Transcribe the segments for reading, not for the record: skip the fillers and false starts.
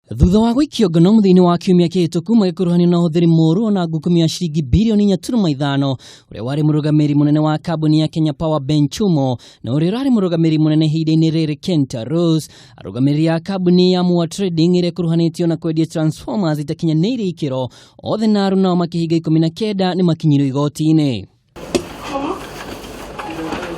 Thutha wa gũikio ngono mũthia-inĩ wa kiumia kĩhĩtũku magĩkuruhanio na ũhũthĩri mũũru ona ngukumio ya ciringi birioni 4.5, ũrĩa warĩ mũrũgamĩrĩri mũnene wa kambuni ya Kenya Power Ben Chumo na ũrĩa ũrarĩ mũrũgamĩrĩri mũnene ihinda-inĩ rĩrĩ Kenta Rose, arũgamĩrĩri a kambuni ya Mua Trading ĩrĩa ĩkuruhanĩtio na kwendia transformers itakinyanĩirie ikĩro, othe na aruna ao makĩhinga 19 nĩ makinyirio igoti-inĩ.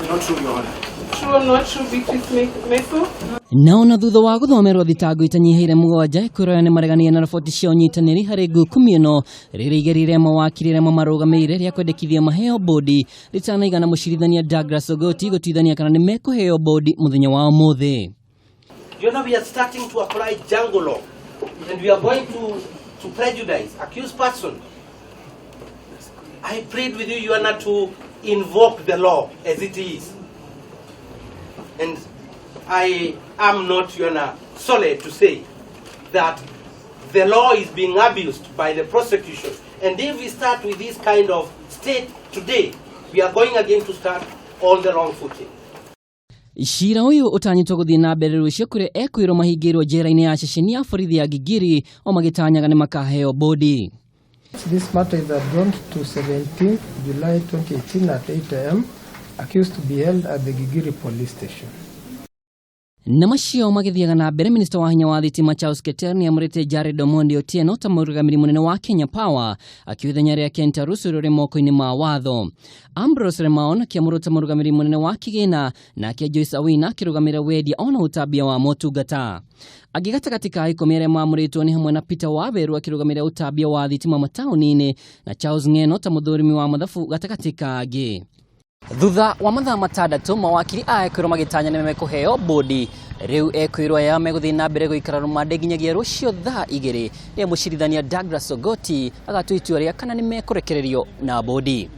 Not true, Your Honor. True or not true, Beatrice Meso? Nao na thutha wa gũthomerwo thitango itanyihĩire 7, kwĩroya nĩ mareganire na riboti cia ũnyitanĩri harĩ ngukumio ĩno, rĩrĩa igeria rĩa mawakiri arĩa mamarũgamĩrĩire rĩa kwendekithia maheo bodi rĩtanaigana mũcirithania Douglas Ogoti gũtuithania kana nĩ mekũheo bodi mũthenya wa ũmũthĩ. You know, we are starting to apply jungle law, and we are going to prejudice accused person. I plead with you, Your Honor, to invoke the law as it is. And I am not, Your Honor, sorry to say that the law is being abused by the prosecution. And if we start with this kind of state today, we are going again to start on the wrong footing. Cira ũyũ ũtanyĩtwo gũthiĩ na mbere rũciũ kũrĩa ekwĩrwo mahingĩirwo njera-inĩ ya ceceni ya borithi ya Gigiri o magĩtanyaga nĩ makaheo bodi. This matter is adjourned to 17th July 2018 at 8 a.m. Accused to be held at the Gigiri Police Station. Na macio magĩthiaga na mbere, minista wa hinya wa thitima Charles Keter nĩ amũrĩte Jared Omondi Otieno ta mũrũgamĩrĩri mũnene wa Kenya Power, akiuga ithenya rĩa Ken Tarus ũrĩa ũrĩ moko-inĩ ma watho. Ambrose Lemaon akĩamũrwo ta mũrũgamĩrĩri mũnene wa kĩgĩna, nake Joyce Awina akĩrũgamĩrĩra wendia ona ũtambia wa motungata. Angĩ gatagatĩ ka 10 arĩa maamũrĩtwo nĩ hamwe na Peter Waweru akĩrũgamĩrĩra ũtambia wa thitima mataũni-inĩ na Charles Ng'eno ta mũthũrimi wa mathabu gatagatĩ ka angĩ. Thutha wa mathaa 6 mawakiri a ekwĩrwo magĩtanya nĩ mekũheo bodi, rĩu ekwĩrwo aya megũthiĩ na mbere gũikara rũmande nginyagia rũciũ thaa 2 rĩrĩa mũcirithania Douglas Ogoti agatua itua rĩa kana nĩ mekũrekererio na bodi.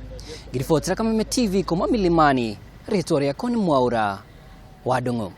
Ngiribotera Kameme TV kuma Milimani, rĩtwa rĩakwa nĩ Mwaũra wa Ndung'u.